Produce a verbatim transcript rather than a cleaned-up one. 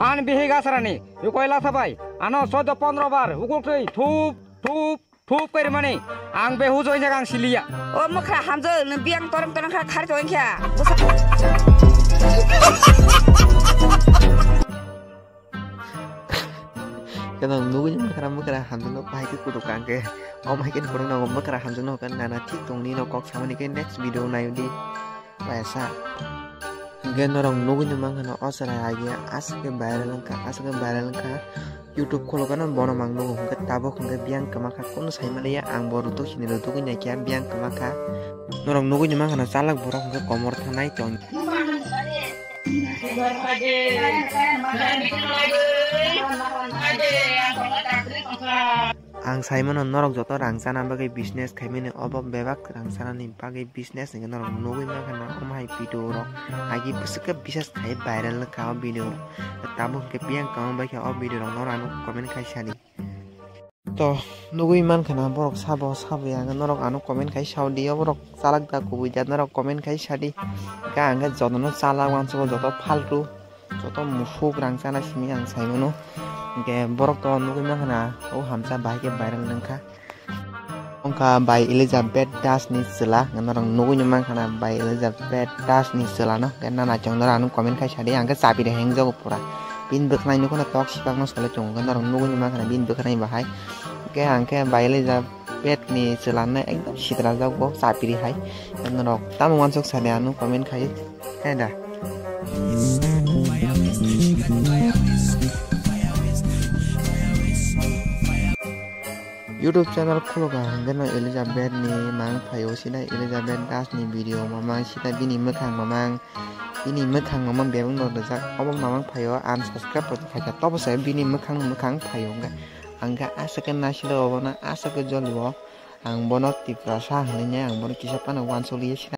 Ani bihik asarani, ukoi lasa bai, ano sodo pondro bar, ukuk twi, thup, thup, thup kari mani, ang be hujo injak ang siliya. O mukha hamjo, nung biyang torong torong kha khar tong kha. Keno nugui ni mukha mukha hamjo no bahai ke kutuk ang ke. Om hai ke kutuk no mukha hamjo no kan nana thik tong ni no kok samani ke next video nai di. Paisa. Hingke norok nugui ni mankha no o chwrai agi aswk khe viral wngkha, aswk khe viral wngkha. YouTube khulukano bono mang nugo hwnkhe tabuk hwnkhe biyang kwma kha, kunu sai manliya ang bo rutuk sini rutuk wngya khe biyang kwma kha. Norok nugui ni mankha no chalak borok hwnkhe komor thanai tong. Ang sai mano norok joto rang chana bagwi business khaimani, obo bebak rang chanani bagwi business hwnkhe norok nugui mankha na omo hai video rok agi bwswk khe bisas khai viral wngkha o video rok. Tabuk hwnkhe biyang kwma bai khe o video rok norok ano comment khai sadi. To nugui mankha na borok sabo sabo ya hwnkhe norok ano comment khai sao di, oborok chalak da kubui da norok comment khai sadi. Hwnkhe ang khe jotono chalak uansukgo joto faltu. Joto musuk rang chana simi ang sai mano. Hwnkhe borok to nugui mankha na o hamsa bahai khe viral wngkha. Wngkha bai Elizabeth Das ni chwla, norok nugui ni mankha na bai Elizabeth Das ni chwla no. Hwnkhe na naithok norok ano comment khai sadi, ang khe chabi reheng jago pura. Bini bwkhanai nukho na tok sipang no sole tongo, hwnkhe norok nugui ni mankha na bini bwkhanai bahai. Hwnkhe ang khe bai Elizabeth ni chwla no ekdom sitra jago chabi rehai. Norok tamo uansuk sadi ano comment khai. He da. YouTube channel khulukha hwnkhe no Elizabeth ni mang phaio, sida Elizabeth Das ni video mamang, sida bini mwkhang mamang, bini mwkhang mamang bebak no rijak, obo mamang phaio unsubscribe rok khaikha, tobo se bini mwkhang mwkhang phaio hwnkhe ang khe aswk khe naisilo obo no aswk khe jolio ang bono Tiprasa hinwi ang bono kisa phano uansukliya sida.